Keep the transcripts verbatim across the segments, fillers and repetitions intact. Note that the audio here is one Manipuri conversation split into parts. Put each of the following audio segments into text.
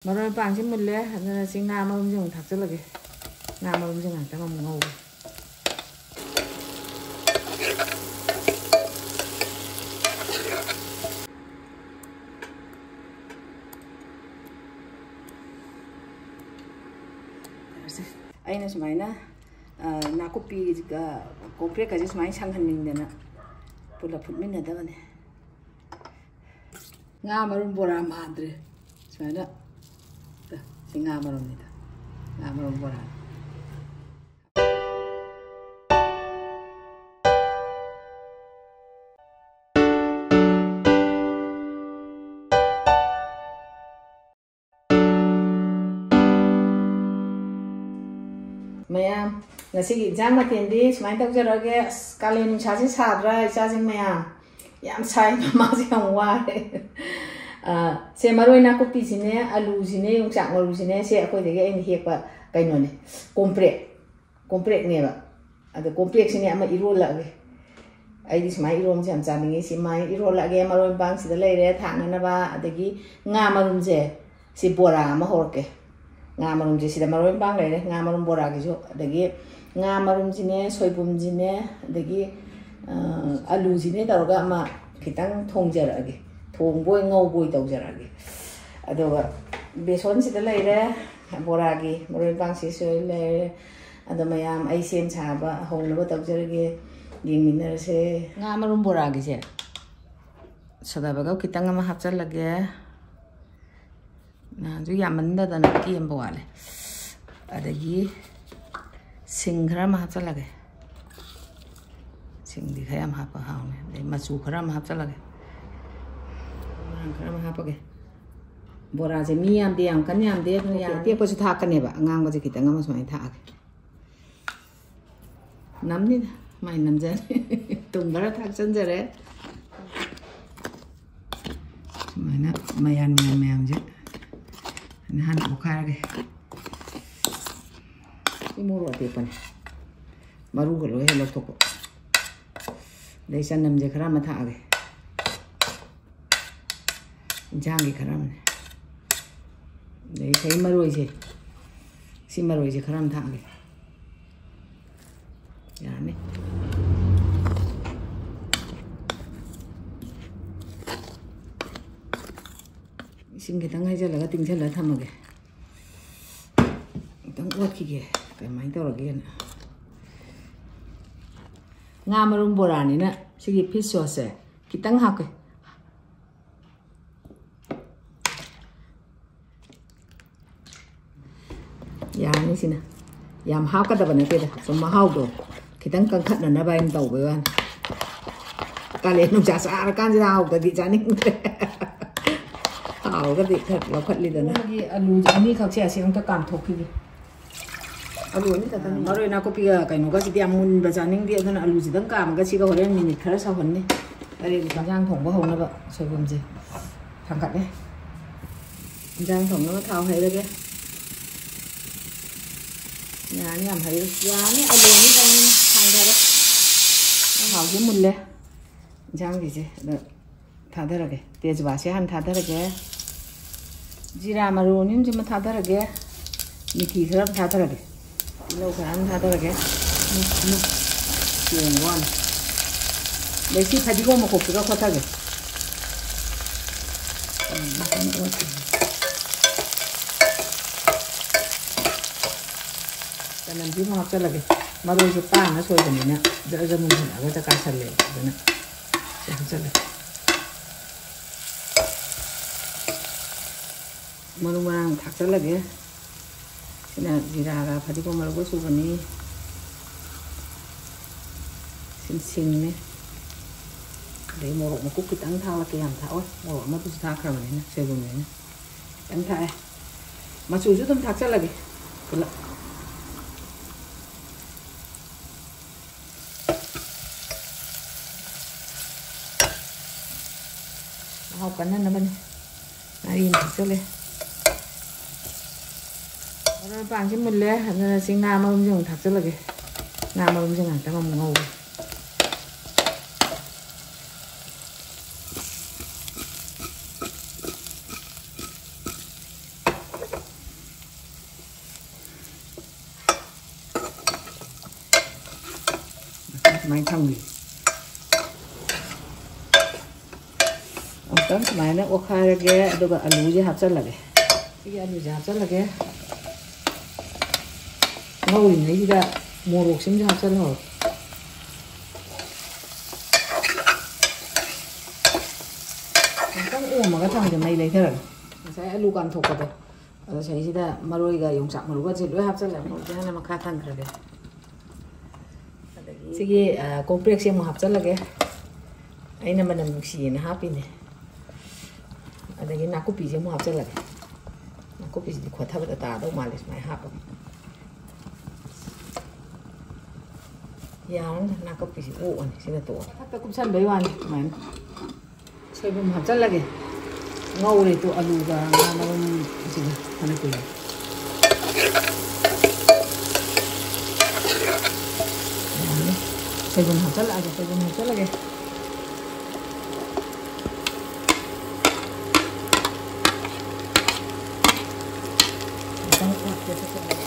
ꯃꯔꯣꯏ ꯃꯄꯥꯡꯁꯤ ꯃꯨꯜꯂꯦ, ꯑꯗꯨꯅ ꯁꯤ ꯉꯥ ꯃꯔꯨꯝꯁꯦ ꯑꯃꯨꯛ ꯊꯥꯛꯆꯤꯜꯂꯒꯦ꯫ ꯉꯥ ꯃꯔꯨꯝꯁꯦ ꯉꯥꯛꯇꯪ ꯑꯃꯨꯛ ꯉꯧꯒꯦ꯫ ꯑꯩꯅ ꯁꯨꯃꯥꯏꯅ, ꯑ, ꯅꯥꯀꯨꯞꯄꯤꯒ ꯀꯣꯝꯄ꯭ꯔꯦꯛꯀꯁꯦ ꯁꯨꯃꯥꯏꯅ ꯁꯪꯍꯟꯅꯤꯡꯗꯅ ꯄꯨꯂꯞ ꯐꯨꯠꯃꯤꯟꯅꯗꯕꯅꯦ꯫ ꯉꯥ ꯃꯔꯨꯝ ꯕꯣꯔꯥ ꯃꯥꯟꯗ꯭ꯔꯦ꯫ ꯁꯨꯃꯥꯏꯅ, ꯁꯤ ꯉꯥ ꯃꯔꯨꯝꯅꯤꯗ꯫ ꯉꯥ ꯃꯔꯨꯝ ꯕꯣꯔꯥ꯫ ꯃꯌꯥꯝ, ꯉꯁꯤꯒꯤ ꯏꯟꯁꯥꯡ ꯃꯊꯦꯜꯗꯤ ꯁꯨꯃꯥꯏꯅ ꯇꯧꯖꯔꯒꯦ꯫ ꯑꯁ, ꯀꯥꯂꯦꯟ ꯅꯨꯡꯁꯥꯁꯦ ꯁꯥꯗ꯭ꯔꯥ, ꯏꯆꯥꯁꯤꯡ ꯃꯌꯥꯝ? ꯌꯥꯝ ꯁꯥꯏ, ꯃꯃꯥꯁꯦ ꯌꯥꯝ ꯋꯥꯔꯦ꯫ ꯑ, ꯁꯦ ꯃꯔꯣꯏ ꯅꯥꯀꯨꯞꯄꯤꯁꯤꯅꯦ, ꯑꯂꯨꯁꯤꯅꯦ, ꯌꯣꯡꯆꯥꯛ ꯃꯔꯨꯁꯤꯅꯦ, ꯁꯦ ꯑꯩꯈꯣꯏꯗꯒꯤ ꯑꯩꯅ ꯍꯦꯛꯄ ꯀꯩꯅꯣꯅꯦ, ꯀꯣꯝꯄ꯭ꯔꯦꯛ, ꯀꯣꯝꯄ꯭ꯔꯦꯛꯅꯦꯕ꯫ ꯑꯗꯣ ꯀꯣꯝꯄ꯭ꯔꯦꯛꯁꯤꯅꯦ ꯑꯃ ꯏꯔꯣꯜꯂꯛꯑꯒꯦ꯫ ꯑꯩꯗꯤ ꯁꯨꯃꯥꯏꯅ ꯏꯔꯣꯝꯕꯁꯦ ꯌꯥꯝ ꯆꯥꯅꯤꯡꯉꯤ꯫ ꯁꯤ ꯃꯥꯏ ꯏꯔꯣꯜꯂꯛꯑꯒꯦ, ꯃꯔꯣꯏ ꯃꯄꯥꯡꯁꯤꯗ ꯂꯩꯔꯦ ꯊꯥꯛꯅꯅꯕ, ꯑꯗꯒꯤ ꯉꯥ ꯃꯔꯨꯝꯁꯦ, ꯁꯤ ꯕꯣꯔꯥ ꯑꯃ ꯍꯧꯔꯛꯀꯦ꯫ ꯉꯥ ꯃꯔꯨꯝꯁꯦ ꯁꯤꯗ ꯃꯔꯣꯏ ꯃꯄꯥꯡ ꯂꯩꯔꯦ, ꯉꯥ ꯃꯔꯨꯝ ꯕꯣꯔꯥꯒꯤꯁꯨ, ꯑꯗꯒꯤ ꯉꯥ ꯃꯔꯨꯝꯁꯤꯅꯦ, ꯁꯣꯏꯕꯨꯝꯁꯤꯅꯦ, ꯑꯗꯒꯤ, ꯑ, ꯑꯂꯨꯁꯤꯅꯦ ꯇꯧꯔꯒ ꯑꯃ ꯈꯤꯇꯪ ꯊꯣꯡꯖꯔꯛꯑꯒꯦ, ꯊꯣꯡꯕꯣꯏ ꯉꯧꯕꯣꯏ ꯇꯧꯖꯔꯛꯑꯒꯦ꯫ ꯑꯗꯨꯒ ꯕꯦꯁꯣꯟꯁꯤꯗ ꯂꯩꯔꯦ, ꯕꯣꯔꯥꯒꯤ ꯃꯔꯣꯏ ꯃꯄꯥꯡꯁꯤꯁꯨ ꯂꯩꯔꯦ꯫ ꯑꯗꯣ ꯃꯌꯥꯝ, ꯑꯩ ꯁꯦꯝ ꯁꯥꯕ ꯍꯧꯅꯕ ꯇꯧꯖꯔꯒꯦ, ꯌꯦꯡꯃꯤꯟꯅꯔꯁꯦ꯫ ꯉꯥ ꯃꯔꯨꯝ ꯕꯣꯔꯥꯒꯤꯁꯦ ꯁꯣꯗꯥ ꯕꯥꯏꯒꯞ ꯈꯤꯇꯪ ꯑꯃ ꯍꯥꯞꯆꯜꯂꯒꯦ꯫ ꯅꯍꯥꯟꯁꯨ ꯌꯥꯝꯃꯟꯗꯗꯅ ꯀꯦꯝꯕ ꯋꯥꯠꯂꯦ꯫ ꯑꯗꯒꯤ ꯁꯤꯡ ꯈꯔ ꯑꯃ ꯍꯥꯞꯆꯜꯂꯒꯦ꯫ ꯁꯤꯡꯗꯤ ꯈꯔ ꯌꯥꯝ ꯍꯥꯞꯄ ꯍꯥꯎꯅꯤ꯫ ꯑꯗꯩ ꯃꯆꯨ ꯈꯔ ꯑꯃ ꯍꯥꯞꯆꯜꯂꯒꯦ꯫ ꯃꯣꯔꯣꯛ ꯈꯔ ꯑꯃ ꯍꯥꯞꯄꯒꯦ꯫ ꯕꯣꯔꯥꯁꯦ ꯃꯤ ꯌꯥꯝꯗꯦ, ꯌꯥꯝ ꯀꯟꯅ ꯌꯥꯝꯗꯦ, ꯑꯗꯨꯅ ꯌꯥꯔꯅꯤ꯫ ꯑꯇꯦꯛꯄꯁꯨ ꯊꯥꯛꯀꯅꯦꯕ, ꯑꯉꯥꯡꯕꯁꯦ ꯈꯤꯇꯪ ꯑꯃ ꯁꯨꯃꯥꯏꯅ ꯊꯥꯛꯑꯒꯦ꯫ ꯅꯝꯅꯤꯗ, ꯃꯥꯏ ꯅꯝꯖꯔꯦ꯫ ꯊꯨꯝ ꯈꯔ ꯊꯥꯛꯆꯟꯖꯔꯦ꯫ ꯁꯨꯃꯥꯏꯅ ꯃꯌꯥꯟ ꯃꯌꯥꯟ ꯃꯌꯥꯝꯁꯦ ꯍꯥꯟꯅ ꯑꯣꯠꯈꯥꯏꯔꯒꯦ꯫ ꯁꯤ ꯃꯣꯔꯣꯛ ꯑꯇꯦꯛꯄꯅꯦ꯫ ꯃꯔꯨꯒ ꯂꯣꯏ ꯍꯦꯛ ꯂꯧꯊꯣꯛꯄ꯫ ꯑꯗꯩ ꯆꯅꯝꯁꯦ ꯈꯔ ꯑꯃ ꯊꯥꯛꯑꯒꯦ꯫ ꯏꯟꯁꯥꯡꯒꯤ ꯈꯔ ꯑꯃꯅꯦ꯫ ꯑꯗꯩ ꯉꯁꯥꯏ ꯃꯔꯣꯏꯁꯦ, ꯁꯤ ꯃꯔꯣꯏꯁꯦ ꯈꯔ ꯑꯃ ꯊꯥꯛꯑꯒꯦ꯫ ꯌꯥꯔꯅꯤ꯫ ꯏꯁꯤꯡ ꯈꯤꯇꯪ ꯍꯩꯖꯤꯜꯂꯒ ꯇꯤꯡꯁꯤꯜꯂꯒ ꯊꯝꯃꯒꯦ꯫ ꯈꯤꯇꯪ ꯑꯣꯠꯈꯤꯒꯦ, ꯀꯃꯥꯏꯅ ꯇꯧꯔꯒꯦꯅ꯫ ꯉꯥ ꯃꯔꯨꯝ ꯕꯣꯔꯥꯅꯤꯅ ꯁꯤꯒꯤ ꯐꯤꯁ ꯁꯣꯁꯁꯦ ꯈꯤꯇꯪ ꯍꯥꯞꯀꯦ꯫ ꯌꯥꯔꯅꯤ ꯁꯤꯅ꯫ ꯌꯥꯝ ꯍꯥꯞꯀꯗꯕ ꯅꯠꯇꯦꯗ, ꯁꯨꯝ ꯃꯍꯥꯎꯗꯣ ꯈꯤꯇꯪ ꯀꯟꯈꯠꯅꯅꯕ ꯍꯥꯏꯅ ꯇꯧꯕꯩ ꯋꯥꯅꯤ꯫ ꯀꯥꯂꯦꯟ ꯅꯨꯡꯁꯥ ꯁꯥꯔꯀꯥꯟꯁꯤꯗ ꯍꯥꯎꯗꯗꯤ ꯆꯥꯅꯤꯡꯗ꯭ꯔꯦ꯫ ꯍꯥꯎꯔꯒꯗꯤ ꯈꯔ ꯂꯧꯈꯠꯂꯤꯗꯅ꯫ ꯅꯣꯡꯃꯒꯤ ꯑꯂꯨꯁꯦ ꯑꯅꯤꯈꯛꯁꯦ ꯑꯁꯤ ꯑꯝꯇ ꯀꯥꯝꯊꯣꯛꯈꯤꯒꯦ꯫ ꯑꯂꯨ ꯑꯅꯤꯈꯛꯇꯅꯤ꯫ ꯃꯔꯣꯏ ꯅꯥꯀꯨꯞꯄꯤꯒ ꯀꯩꯅꯣꯒꯁꯤꯗꯤ ꯌꯥꯝ ꯃꯨꯟꯕ ꯆꯥꯅꯤꯡꯗꯦ, ꯑꯗꯨꯅ ꯑꯂꯨꯁꯤꯗꯪ ꯀꯥꯝꯃꯒ ꯁꯤꯒ ꯍꯣꯔꯦꯟ ꯃꯤꯅꯤꯠ ꯈꯔ ꯁꯧꯍꯟꯅꯤ꯫ ꯑꯔꯦꯝꯕ ꯏꯟꯖꯥꯡ ꯊꯣꯡꯕ ꯍꯧꯅꯕ ꯁꯣꯏꯕꯨꯝꯁꯦ ꯊꯥꯡꯒꯠꯂꯦ꯫ ꯏꯟꯖꯥꯡ ꯊꯣꯡꯅꯕ ꯊꯥꯎ ꯍꯩꯔꯒꯦ꯫ ꯌꯥꯅꯤ, ꯌꯥꯝ ꯍꯩꯔꯦ꯫ ꯌꯥꯅꯤ, ꯑꯂꯨ ꯑꯅꯤꯗꯪ ꯊꯥꯡꯊꯔꯦ꯫ ꯊꯥꯎꯁꯦ ꯃꯨꯜꯂꯦ꯫ ꯏꯟꯖꯥꯡꯒꯤꯁꯦ ꯑꯗ ꯊꯥꯗꯔꯒꯦ꯫ ꯇꯦꯖꯄꯥꯠꯁꯦ ꯍꯥꯟꯅ ꯊꯥꯗꯔꯒꯦ꯫ ꯖꯤꯔꯥ ꯃꯔꯨ ꯑꯅꯤ ꯑꯍꯨꯝꯁꯤꯃ ꯊꯥꯗꯔꯒꯦ꯫ ꯃꯤꯊꯤ ꯈꯔ ꯑꯃ ꯊꯥꯗꯔꯒꯦ꯫ ꯇꯤꯜꯍꯧ ꯈꯔ ꯑꯃ ꯊꯥꯗꯔꯒꯦ꯫ ꯎꯝ, ꯎꯝ꯫ ꯌꯦꯡꯕ ꯋꯥꯅꯤ꯫ ꯑꯗꯩ ꯁꯤ ꯐꯗꯤꯒꯣꯝ ꯃꯈꯣꯛꯁꯤꯒ ꯈꯣꯠꯊꯒꯦ꯫ ꯆꯅꯝꯁꯤ ꯑꯃꯨꯛ ꯍꯥꯞꯆꯜꯂꯒꯦ꯫ ꯃꯔꯣꯏꯁꯦ ꯄꯥꯅ ꯁꯣꯏꯕꯅꯤꯅ ꯖꯔ ꯖꯔ ꯃꯨꯟꯁꯤꯜꯂꯛꯑꯒ ꯆꯀꯥ ꯁꯜꯂꯦꯕ꯫ ꯑꯗꯨꯅ ꯁꯤ ꯍꯥꯞꯆꯜꯂꯦ꯫ ꯃꯔꯨ ꯃꯔꯥꯡ ꯊꯥꯛꯆꯜꯂꯒꯦ꯫ ꯁꯤꯅ ꯖꯤꯔꯥꯒ ꯐꯗꯤꯒꯣꯝ ꯃꯔꯨꯒ ꯁꯨꯕꯅꯤ꯫ ꯁꯤꯅ ꯁꯤꯡꯅꯤ꯫ ꯑꯗꯩ ꯃꯣꯔꯣꯛ ꯃꯀꯨꯞ ꯈꯤꯇꯪ ꯊꯥꯛꯂꯛꯀꯦ, ꯌꯥꯝ ꯊꯥꯛꯑꯣꯏ, ꯃꯣꯔꯣꯛ ꯑꯃꯗꯨꯁꯨ ꯊꯥꯛꯈ꯭ꯔꯕꯅꯤꯅ, ꯁꯣꯏꯕꯨꯝꯅꯤꯅ꯫ ꯈꯤꯇꯪ ꯊꯥꯛꯑꯦ꯫ ꯃꯆꯨꯁꯨ ꯑꯗꯨꯝ ꯊꯥꯛꯆꯜꯂꯒꯦ ꯄꯨꯂꯞ꯫ ꯃꯍꯥꯎ ꯀꯟꯅꯅꯕꯅꯤ꯫ ꯉꯥꯔꯤ ꯑꯃ ꯊꯥꯛꯆꯜꯂꯦ꯫ ꯃꯔꯣꯏ ꯃꯄꯥꯡꯁꯤ ꯃꯨꯜꯂꯦ, ꯑꯗꯨꯅ ꯁꯤ ꯉꯥ ꯃꯔꯨꯝꯁꯦ ꯑꯃꯨꯛ ꯊꯥꯛꯆꯜꯂꯒꯦ꯫ ꯉꯥ ꯃꯔꯨꯝꯁꯦ ꯉꯥꯛꯇꯪ ꯑꯃꯨꯛ ꯉꯧꯒꯦ꯫ ꯁꯨꯃꯥꯏꯅ ꯊꯝꯈꯤ꯫ ꯑꯃꯨꯛꯇꯪ ꯁꯨꯃꯥꯏꯅ ꯑꯣꯠꯈꯥꯏꯔꯒꯦ, ꯑꯗꯨꯒ ꯑꯂꯨꯁꯦ ꯍꯥꯞꯆꯜꯂꯒꯦ꯫ ꯁꯤꯒꯤ ꯑꯂꯨꯁꯦ ꯍꯥꯞꯆꯜꯂꯒꯦ꯫ ꯉꯧꯔꯤꯉꯩꯁꯤꯗ ꯃꯣꯔꯣꯛꯁꯤꯃꯁꯨ ꯍꯥꯞꯆꯜꯍꯧꯔꯣ꯫ ꯑꯃꯨꯛꯇꯪ ꯑꯣꯝꯃꯒ ꯊꯝꯒꯦ, ꯃꯩ ꯂꯩꯊꯔꯒ꯫ ꯉꯁꯥꯏ ꯑꯂꯨ ꯀꯥꯝꯊꯣꯛꯄꯗꯣ, ꯑꯗꯣ ꯁꯤꯗꯩꯁꯤꯗ ꯃꯔꯣꯏꯒ ꯌꯣꯡꯆꯥꯛ ꯃꯔꯨꯒꯁꯦ ꯂꯣꯏ ꯍꯥꯞꯆꯜꯂꯦ꯫ ꯃꯔꯨꯁꯦ ꯍꯥꯟꯅ ꯃꯈꯥ ꯊꯝꯈ꯭ꯔꯒꯦ꯫ ꯑꯗꯒꯤ ꯁꯤꯒꯤ, ꯑ, ꯀꯣꯝꯄ꯭ꯔꯦꯛꯁꯦ ꯑꯃꯨꯛ ꯍꯥꯞꯆꯜꯂꯒꯦ꯫ ꯑꯩꯅ ꯃꯅꯝ ꯅꯨꯡꯁꯤꯌꯦꯅ ꯍꯥꯞꯄꯤꯅꯦ꯫ ꯑꯗꯒꯤ ꯅꯥꯀꯨꯞꯄꯤꯁꯦ ꯑꯃꯨꯛ ꯍꯥꯞꯆꯜꯂꯒꯦ꯫ ꯅꯥꯀꯨꯞꯄꯤꯁꯤꯗꯤ ꯈꯣꯠꯊꯕꯗ ꯇꯥꯗꯧ ꯃꯥꯜꯂꯦ ꯁꯨꯃꯥꯏꯅ ꯍꯥꯞꯄꯒ꯫ ꯌꯥꯔꯅꯤ, ꯅꯥꯀꯨꯞꯄꯤꯁꯤ ꯑꯣꯛꯑꯅꯤ ꯁꯤꯅ ꯇꯣꯛꯑꯒ꯫ ꯃꯊꯛꯇ ꯀꯨꯞꯁꯟꯕꯩ ꯋꯥꯅꯤ ꯁꯨꯃꯥꯏꯅ꯫ ꯁꯣꯏꯕꯨꯝ ꯍꯥꯞꯆꯜꯂꯒꯦ꯫ ꯉꯧꯔꯦ ꯇꯨ ꯑꯂꯨꯒ ꯉꯥ ꯃꯔꯨꯝꯁꯤꯒ ꯐꯅ ꯀꯨꯏꯅ꯫ ꯌꯥꯔꯅꯤ꯫ ꯁꯣꯏꯕꯨꯝ ꯍꯥꯞꯆꯜꯂꯛꯑꯒꯦ, ꯁꯣꯏꯕꯨꯝ ꯍꯥꯞꯆꯜꯂꯒꯦ꯫ ꯈꯤꯇꯪ ꯑꯣꯠꯀꯦ, ꯁꯤ ꯇꯧꯔꯒ꯫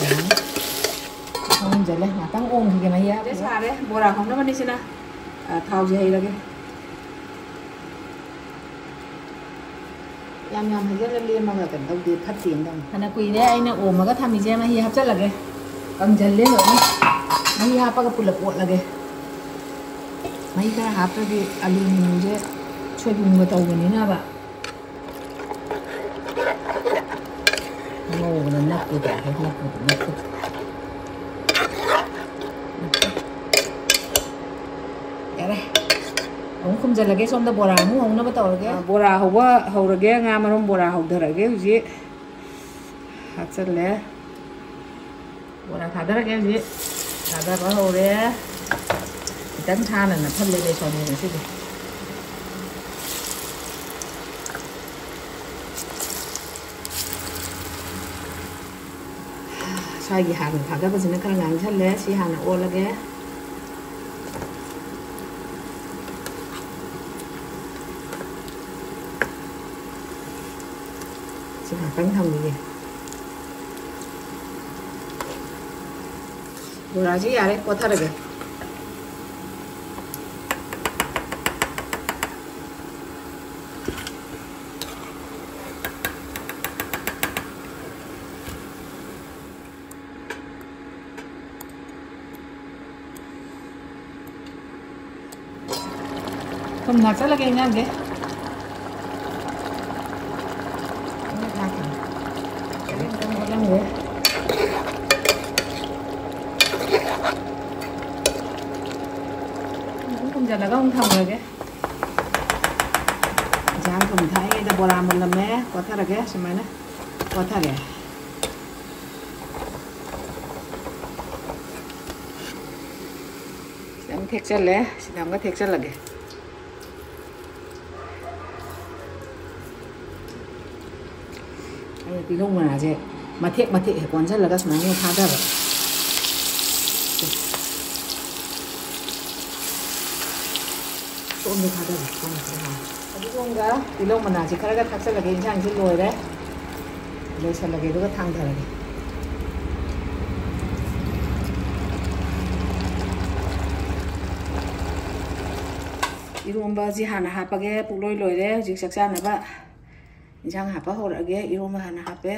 ꯌꯥꯔꯅꯤ꯫ ꯊꯥꯎ ꯍꯟꯖꯜꯂꯦ꯫ ꯉꯥꯛꯇꯪ ꯑꯣꯝꯈꯤꯒꯦ ꯃꯍꯤ ꯍꯥꯞꯄꯒ꯫ ꯁꯥꯔꯦ꯫ ꯕꯣꯔꯥ ꯍꯧꯅꯕꯅꯤ ꯁꯤꯅ꯫ ꯑ, ꯊꯥꯎꯁꯦ ꯍꯩꯔꯒꯦ꯫ ꯌꯥꯝ ꯌꯥꯝ ꯍꯩꯖꯜꯂ ꯂꯦꯝꯃꯒ ꯀꯩꯅꯣ ꯇꯧꯗꯦ, ꯐꯠꯇꯦꯅ ꯇꯧꯅꯤ꯫ ꯐꯅ ꯀꯨꯏꯔꯦ ꯑꯩꯅ ꯑꯣꯝꯃꯒ ꯊꯝꯃꯤꯁꯦ, ꯃꯍꯤ ꯍꯥꯞꯆꯜꯂꯒꯦ꯫ ꯀꯪꯖꯜꯂꯦ ꯂꯣꯏꯅ꯫ ꯃꯍꯤ ꯍꯥꯞꯄꯒ ꯄꯨꯂꯞ ꯑꯣꯠꯂꯒꯦ꯫ ꯃꯍꯤ ꯈꯔ ꯍꯥꯞꯇ꯭ꯔꯗꯤ ꯑꯂꯨ ꯅꯨꯡꯂꯨꯁꯦ ꯁꯣꯏꯕꯨꯝꯒ ꯇꯧꯕꯅꯤꯅꯕ꯫ ꯉꯧꯕꯗ ꯅꯞꯄꯦ ꯇꯧꯔꯦ, ꯅꯞꯄꯗ ꯅꯞꯄꯗ꯫ ꯌꯥꯔꯦ꯫ ꯑꯃꯨꯛ ꯈꯨꯝꯖꯤꯜꯂꯒꯦ, ꯁꯣꯝꯗ ꯕꯣꯔꯥ ꯑꯃꯨꯛ ꯍꯧꯅꯕ ꯇꯧꯔꯒꯦ꯫ ꯑ, ꯕꯣꯔꯥ ꯍꯧꯕ ꯍꯧꯔꯒꯦ, ꯉꯥ ꯃꯔꯨꯝ ꯕꯣꯔꯥ ꯍꯧꯊꯔꯒꯦ ꯍꯧꯖꯤꯛ꯫ ꯍꯥꯞꯆꯜꯂꯦ꯫ ꯕꯣꯔꯥ ꯊꯥꯗꯔꯒꯦ ꯍꯧꯖꯤꯛ꯫ ꯊꯥꯗꯕ ꯍꯧꯔꯦ꯫ ꯈꯤꯇꯪ ꯊꯥꯅ ꯅꯞꯍꯜꯂꯦ ꯕꯦꯁꯣꯟꯁꯦ ꯉꯁꯤꯗꯤ꯫ ꯁ꯭ꯋꯥꯏꯒꯤ ꯍꯥꯟꯅ ꯊꯥꯗꯕꯁꯤꯅ ꯈꯔ ꯉꯥꯡꯁꯜꯂꯦ꯫ ꯁꯤ ꯍꯥꯟꯅ ꯑꯣꯜꯂꯒꯦ꯫ ꯊꯝꯃꯤꯌꯦ꯫ ꯕꯣꯔꯥꯁꯤ ꯌꯥꯔꯦ, ꯀꯣꯊꯔꯒꯦ꯫ ꯊꯨꯝ ꯊꯥꯛꯆꯜꯂꯒꯦ ꯏꯟꯖꯥꯡꯁꯦ꯫ ꯊꯨꯝ ꯊꯥꯛꯈꯤꯅꯤ꯫ ꯆꯦꯔꯪꯗ ꯑꯃꯨꯛ ꯑꯣꯠꯂꯝꯒꯦ꯫ ꯑꯗꯨꯝ ꯊꯨꯝꯖꯜꯂꯒ ꯑꯃꯨꯛ ꯊꯝꯈ꯭ꯔꯒꯦ꯫ ꯏꯟꯖꯥꯡ ꯊꯨꯝ ꯊꯥꯛꯏꯉꯩꯗ ꯕꯣꯔꯥ ꯃꯨꯜꯂꯝꯃꯦ꯫ ꯀꯣꯠꯊꯔꯒꯦ ꯁꯨꯃꯥꯏꯅ꯫ ꯀꯣꯠꯊꯔꯦ꯫ ꯈꯤꯇꯪ ꯊꯦꯛꯆꯜꯂꯦ꯫ ꯁꯤꯗ ꯑꯃꯒ ꯊꯦꯛꯆꯜꯂꯒꯦ꯫ ꯑꯩꯅ ꯇꯤꯜꯍꯧ ꯃꯅꯥꯁꯦ ꯃꯊꯦꯛ ꯃꯊꯦꯛ ꯍꯦꯛ ꯑꯣꯟꯁꯤꯜꯂꯒ ꯁꯨꯃꯥꯏꯅ ꯍꯦꯛ ꯊꯥꯗꯕ꯫ ꯁꯣꯝꯗ ꯊꯥꯗꯕ, ꯁꯣꯝꯗ ꯊꯥꯗꯕ꯫ ꯐꯗꯤꯒꯣꯝꯒ ꯇꯤꯜꯍꯧ ꯃꯅꯥꯁꯦ ꯈꯔꯒ ꯊꯥꯛꯆꯜꯂꯒꯦ, ꯏꯟꯁꯥꯡꯁꯦ ꯂꯣꯏꯔꯦ꯫ ꯂꯣꯏꯁꯜꯂꯒꯦ, ꯑꯗꯨꯒ ꯊꯥꯡꯊꯔꯒꯦ꯫ ꯏꯔꯣꯝꯕꯁꯤ ꯍꯥꯟꯅ ꯍꯥꯞꯄꯒꯦ꯫ ꯄꯨꯡꯂꯣꯏ ꯂꯣꯏꯔꯦ꯫ ꯍꯧꯖꯤꯛ ꯆꯥꯛ ꯆꯥꯅꯕ ꯏꯟꯁꯥꯡ ꯍꯥꯞꯄ ꯍꯧꯔꯛꯑꯒꯦ꯫ ꯏꯔꯣꯝꯕ ꯍꯥꯟꯅ ꯍꯥꯞꯄꯦ꯫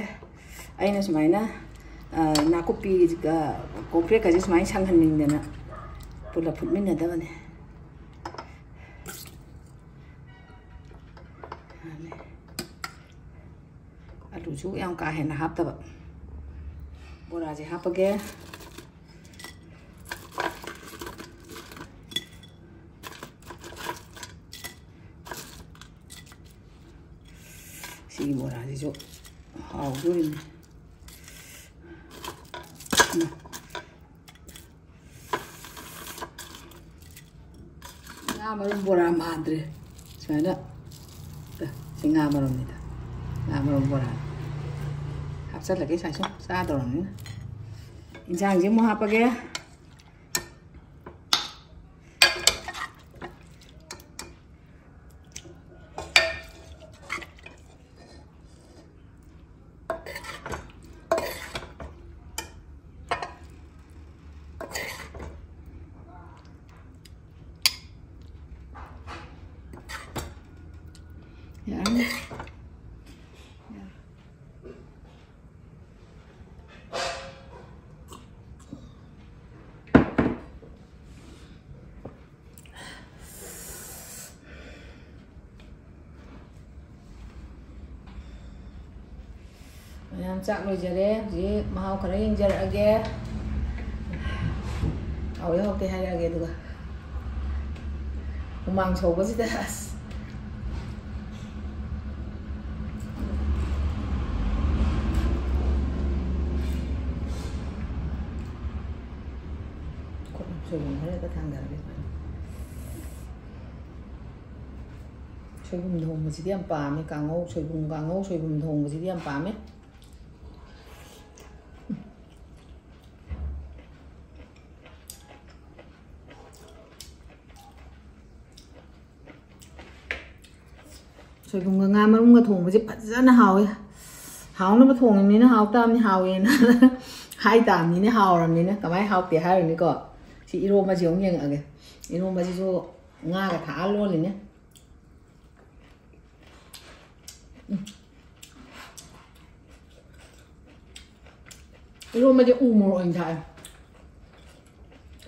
ꯑꯩꯅ ꯁꯨꯃꯥꯏꯅ, ꯑ, ꯅꯥꯀꯨꯞꯄꯤꯒ ꯀꯣꯝꯄ꯭ꯔꯦꯛꯀꯁꯦ ꯁꯨꯃꯥꯏꯅ ꯁꯪꯍꯟꯅꯤꯡꯗꯅ ꯄꯨꯂꯞ ꯐꯨꯠꯃꯤꯟꯅꯗꯕꯅꯦ꯫ ꯑꯂꯨꯁꯨ ꯌꯥꯝ ꯀꯥ ꯍꯦꯟꯅ ꯍꯥꯞꯇꯕ꯫ ꯕꯣꯔꯥꯁꯦ ꯍꯥꯞꯄꯒꯦ꯫ ꯁꯤꯒꯤ ꯕꯣꯔꯥꯁꯤꯁꯨ ꯍꯥꯎꯗꯣꯔꯤꯅꯤ꯫ ꯎꯝ꯫ ꯉꯥ ꯃꯔꯨꯝ ꯕꯣꯔꯥ ꯃꯥꯟꯗ꯭ꯔꯦ꯫ ꯁꯨꯃꯥꯏꯅ, ꯁꯤ ꯉꯥ ꯃꯔꯨꯝꯅꯤꯗ꯫ ꯉꯥ ꯃꯔꯨꯝ ꯕꯣꯔꯥ꯫ ꯍꯥꯞꯆꯜꯂꯒꯦ ꯁꯥꯏ ꯁꯨꯝ ꯆꯥꯗꯧꯔꯕꯅꯤꯅ꯫ ꯏꯟꯁꯥꯡꯁꯦ ꯑꯃꯨꯛ ꯍꯥꯞꯄꯒꯦ꯫ ꯆꯥꯛ ꯂꯣꯏꯖꯔꯦ꯫ ꯍꯧꯖꯤꯛ ꯃꯍꯥꯎ ꯈꯔ ꯌꯦꯡꯖꯔꯛꯑꯒꯦ꯫ ꯍꯥꯎꯋꯦ ꯍꯥꯎꯇꯦ ꯍꯥꯏꯔꯛꯑꯒꯦ꯫ ꯑꯗꯨꯒ ꯍꯨꯃꯥꯡ ꯁꯧꯕꯁꯤꯗ ꯑꯁ꯫ ꯁꯣꯏꯕꯨꯝ ꯈꯔ ꯍꯦꯛꯇ ꯊꯥꯡꯗꯔꯒꯦ꯫ ꯁꯣꯏꯕꯨꯝ ꯊꯣꯡꯕꯁꯤꯗꯤ ꯌꯥꯝ ꯄꯥꯝꯃꯦ꯫ ꯀꯥꯡꯉꯧ, ꯁꯣꯏꯕꯨꯝ ꯀꯥꯡꯉꯧ, ꯁꯣꯏꯕꯨꯝ ꯊꯣꯡꯕꯁꯤꯗꯤ ꯌꯥꯝ ꯄꯥꯝꯃꯦ꯫ ꯁꯣꯏꯕꯨꯝꯒ ꯉꯥ ꯃꯔꯨꯝꯒ ꯊꯣꯡꯕꯁꯦ ꯐꯖꯅ ꯍꯥꯎꯋꯦ꯫ ꯍꯥꯎꯅꯕ ꯊꯣꯡꯉꯤꯕꯅꯤꯅ ꯍꯥꯎ ꯇꯥꯕꯅꯤ, ꯍꯥꯎꯋꯦꯅ ꯍꯥꯏ ꯇꯥꯕꯅꯤꯅꯦ꯫ ꯍꯥꯎꯔꯕꯅꯤꯅ ꯀꯃꯥꯏ ꯍꯥꯎꯇꯦ ꯍꯥꯏꯔꯨꯅꯤꯀꯣ? ꯁꯤ ꯏꯔꯣꯝꯕꯁꯤ ꯑꯃꯨꯛ ꯌꯦꯡꯉꯛꯑꯒꯦ꯫ ꯏꯔꯣꯝꯕꯁꯤꯁꯨ ꯉꯥꯒ ꯊꯥꯛꯑ ꯂꯣꯜꯂꯤꯅꯦ꯫ ꯎꯝ꯫ ꯏꯔꯣꯝꯕꯁꯦ ꯎ ꯃꯣꯔꯣꯛ ꯑꯣꯏꯅ ꯊꯥꯛꯑꯦ꯫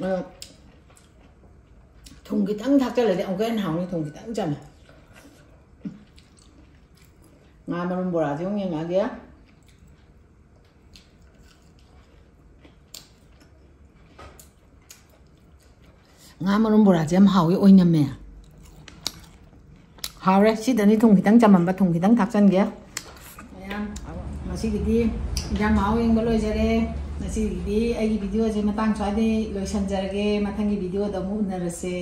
ꯑ, ꯊꯨꯝ ꯈꯤꯇꯪ ꯊꯥꯛꯆꯜꯂꯗꯤ ꯑꯃꯨꯛꯀ ꯍꯦꯟꯅ ꯍꯥꯎꯅꯤ꯫ ꯊꯨꯝ ꯈꯤꯇꯪ ꯆꯝꯃꯦ꯫ ꯉꯥ ꯃꯔꯨꯝ ꯕꯣꯔꯥꯁꯦ ꯑꯃꯨꯛ ꯌꯦꯡꯉꯛꯑꯒꯦ꯫ ꯉꯥ ꯃꯔꯨꯝ ꯕꯣꯔꯥꯁꯦ ꯌꯥꯝ ꯍꯥꯎꯋꯤ, ꯑꯣꯏꯅꯝꯃꯦ꯫ ꯍꯥꯎꯔꯦ꯫ ꯁꯤꯗꯅꯤ ꯊꯨꯝ ꯈꯤꯇꯪ ꯆꯝꯃꯝꯕ, ꯊꯨꯝ ꯈꯤꯇꯪ ꯊꯥꯛꯆꯟꯒꯦ꯫ ꯃꯌꯥꯝ, ꯉꯁꯤꯒꯤꯗꯤ ꯏꯟꯖꯥꯡ ꯃꯍꯥꯎ ꯌꯦꯡꯕ ꯂꯣꯏꯖꯔꯦ꯫ ꯉꯁꯤꯒꯤꯗꯤ ꯑꯩꯒꯤ ꯚꯤꯗꯤꯑꯣꯁꯦ ꯃꯇꯥꯡ ꯁ꯭ꯋꯥꯏꯗꯩ ꯂꯣꯏꯁꯟꯖꯔꯒꯦ꯫ ꯃꯊꯪꯒꯤ ꯚꯤꯗꯤꯑꯣꯗ ꯑꯃꯨꯛ ꯎꯅꯔꯁꯦ꯫